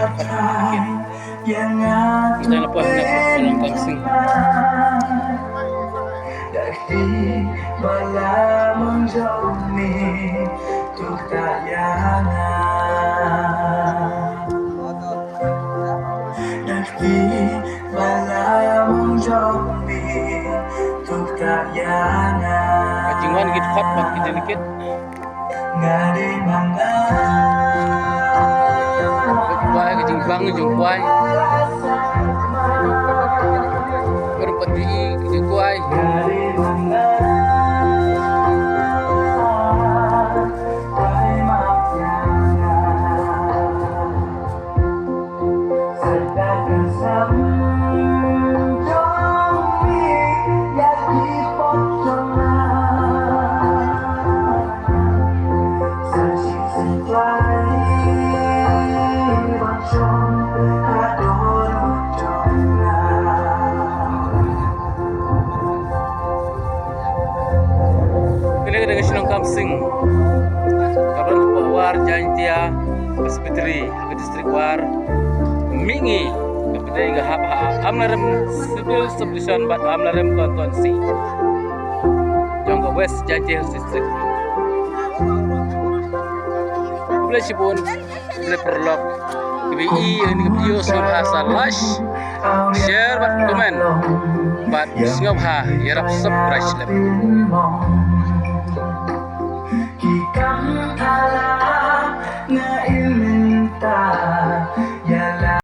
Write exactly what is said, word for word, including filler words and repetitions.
Kita na pas na pas nang tangsing. Ka jingwan ki dkhot bad ki delicate. Ka kwai, ka jingbang jong kwai. Ka ruh pat ki, ka jingkwai. Kane ka dei ka shnong Kamsing. Ka don hapoh War Jaintia Presbytery, ka district War Mihngi. Ka pdeng ka hap ha Amlarem Civil Subdivision bad Amlarem Constituency jong ka West Jaintia Hills District. Khublei shibun. Khublei paralok. Kiba ïohi ïa kane ka video sngewbha sa like, share bad comment bad sngewbha ïarap subscribe lem.